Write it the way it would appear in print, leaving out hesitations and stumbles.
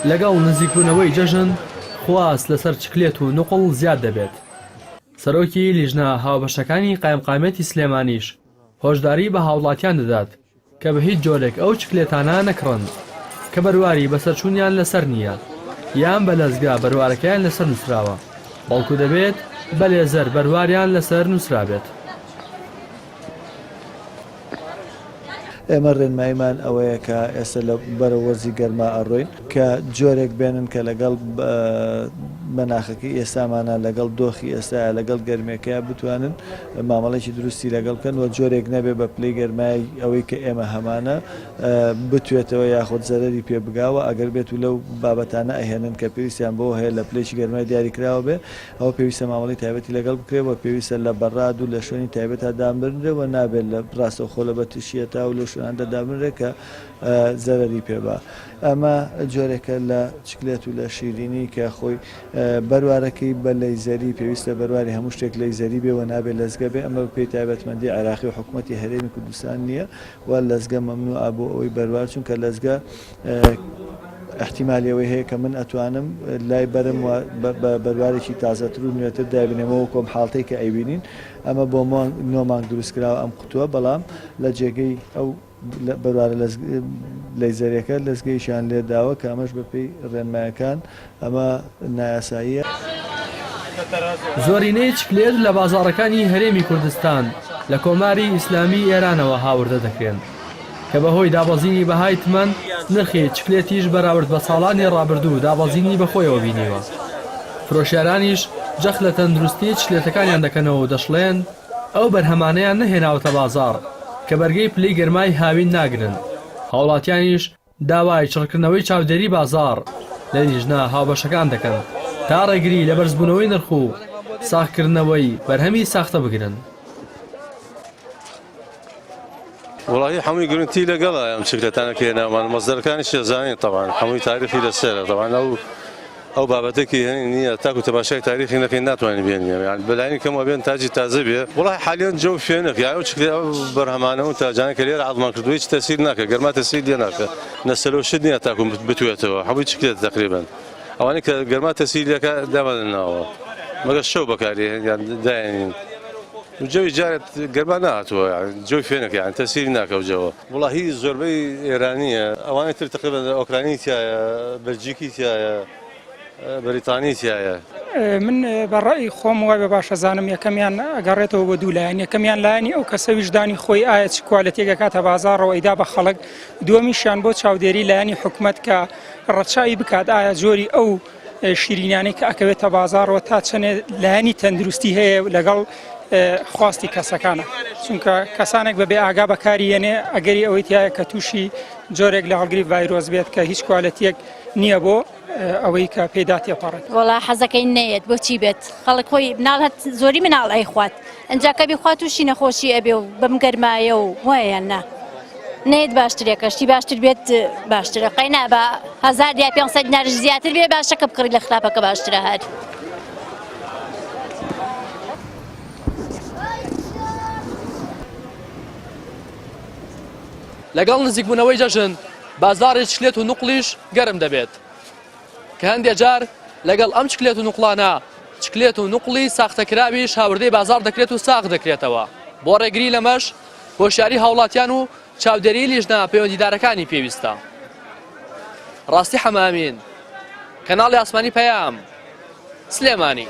لەگەڵ نزیکبوونەوەی جەژن خواست لەسەر چکلێت و نوقڵ زیاد دەبێت. سەرۆکی لیژنە هاوبەشەکانی قایمقامیەتی سلێمانیش هۆشداری بە هاوڵاتیان دەدات کە بە هیچ جۆرێک ئەو چکلێتانە نەکڕن کە بەرواری بەسەرچوونیان لەسەر نییە یان بە لەزگە بەروارەکەیان لەسەر نووسراوە، بەڵکو دەبێت بە لێزەر بەرواریان لەسەر نووسرابێت. ئێمە ڕێنماییمان ئەوەیە کە ئێستا لە بەرەو وەرزی گەرما ئەڕۆین کە جۆرێک بێنن کە لەگەڵ مەناخەکەی ئێستامانە لەگەڵ دۆخی ئێستایا لەگەڵ گەرمیەکەیا بتوانن مامەڵەیەکی دروستی لەگەڵ بکەن و جۆرێک نەبێ بە پلەی گەرمای ئەوەی کە ئێمە هەمانە بتوێتەوە یاخود زەرەری پێ بگا و ئەگەر بێت و لەو بابەتانە ئەهێنن کە پێویستیان بەوە هەیە لە پلەیەکی گەرمای دیاریکراوە بێ ئەوە پێویستە مامەڵەی تایبەتی لەگەڵ بکرێت و پێویستە لە بەڕاد و لە شوێنی تایبەتا دابنرێت و نابێت لە ڕاستەوخۆ لە بەتشیەتا و لەو شوێناندا دابنرێت کە زەرەری پێ با. ئەمە جۆرێکە لە چکلێت و لە شیرینی کە خۆی بەروارەکەی بە لەیزەری پێویستە بەرواری هەموو شتێک لەیزەری بێ و نابێت لەزگە بێ ئەمە بەپێی تایبەتمەندی عێراقی و حکومەتی هەرێمی کوردستان نییە و لەزگە مەمنوعە بۆ ئەوەی بەروار چونکە لەزگە ئیحتیمالی ئەوەی هەیە کە من ئەتوانم لای بەرم و بە بەروارێکی تازەتر و نوێتر دایبنێمەوە وەکو ئەم حاڵتەی کە ئەیبینین ئەمە بۆ نۆ مانگ دروست کراوە ئەم قوتووە بەڵام لە جێگەی ئەو بەروارە لەیزەرەکە لەزگەیشیان لێ داوە کە ئەمەش بەپێی ڕێنمایەکان ئەمە نایاساییە. زۆرینەی چکلێت لە بازاڕەکانی هەرێمی کوردستان لە کۆماری ئیسلامی ئێرانەوە هاوردە دەکرێن. کە بەهۆی دابەزینی بەهای تمەن، نرخی چکلێتیش بەراورد بە ساڵانی ڕابردوو دابەزینی بەخۆیەوە بینیوە. فرۆشیارانیش جەخت لە تەندروستیی چکلێتەکانیان دەکەنەوە و دەشڵێن، ئەو بەرهەمانەیان نەهێناوەتە بازاڕ کە بەرگەی پلەی گەرمای هاوین ناگرن، هاوڵاتیانیش داوای چڕکردنەوەی چاودێری بازاڕ لە لیژنە هاوبەشەکان دەکەن تا ڕێگری لە بەرزبوونەوەی نرخ و ساغکردنەوەی بەرهەمی ساختە بگرن. وەڵاهی هەمووی گرنتی لەگەڵە ئەم چکلێتانە کە هێنامان مەزدەرەکانیش دەزانین تەبعەن هەمووی تاریخی لەسەرە تەبعەن ئەو ئەو بابەتێکی هەنی نییە تاکو تەماشای تاریخی نەکەین ناتوانین بێنین یان بەلایەنی کەم ئەبێن تاجی تازە بێ وەڵاهی حالیان جەو فێنک یان ئەو چکلێ ئەو بەرهەمانە و تاجانە کە لێرە عەزمان کردووە هیچ تەسیر ناکە گەرما تەسیر لێ ناکە نەسەلۆ شت نییە تاکو بتوێتەوە هەمووی چکلێت تەقریبەن ئەوانەی کە گەرما تەسیر لێکە دامان ناوە مەگەر شەو بەکاری یان دایەنین جەوی جارێت گەرما نەهاتووە جەوی فێنک یان تەسیری ناکە و جەوە. وەڵاهی زۆربەی ئێرانییە ئەوانەی تر تقریبا ئۆکرانی تیایە بەلجیکی تیایە بەریتانی تیایە. من بە ڕەئی خۆم وای بە باش ئەزانم یەکەمیان ئەگەڕێتەوە بۆ دوو لایەن یەکەمیان لایەنی ئەو کەسە ویژدانی خۆی ئایا چ کوالێتیەک ئەکاتە بازاڕەوە ئەیدا بە خەڵک دووەمیشیان بۆ چاودێری لایەنی حکومەت کە ڕەچاوی بکات ئایا جۆری ئەو شیرینانەی کە ئەکەوێتە بازاڕەوە تا چەنێ لایەنی تەندروستی هەیە لەگەڵ خواستی کەسەکانە چونکە کەسانێک بە بێ ئاگا بەکاری یەنێ ئەگەری ئەوەی تایە کە تووشی جۆرێک لە هەڵگری ڤایرۆس بێت کە هیچ کوالەتیەک نییە بۆ ئەوەی کە پێدا تێپەڕێت. وەڵا حەزەکەی نەیەت بۆچی بێت خەڵک خۆی مناڵ هەر زۆری مناڵ ئەیخوات ئەنجا کە بیخوات تووشی نەخۆشی ئەبێ و بەم گەرمایە و وایە یان نا نەیەت باشترە کە شتی باشتر بێت باشترە قەینا بە هەزار یا 500 دیناریش زیاتر بێ باشە کە بکڕی لە خراپەکە باشترە هەر. لەگەڵ نزیکبوونەوەی جەژن بازاڕی چکلێت و نوقڵیش گەرم دەبێت کە هەندێ جار لەگەڵ ئەم چکلێت و نوقڵانە چکلێت و نوقڵی ساختەکراویش هاوردەی بازاڕ دەکرێت و ساغ دەکرێتەوە بۆ ڕێگری لەمەش هۆشیاری هاوڵاتیان و چاودێریی لیژنە پەیوەندیدارەکانی پێویستە. ڕاستی حەمامین، کەناڵی ئاسمانی پەیام، سلێمانی.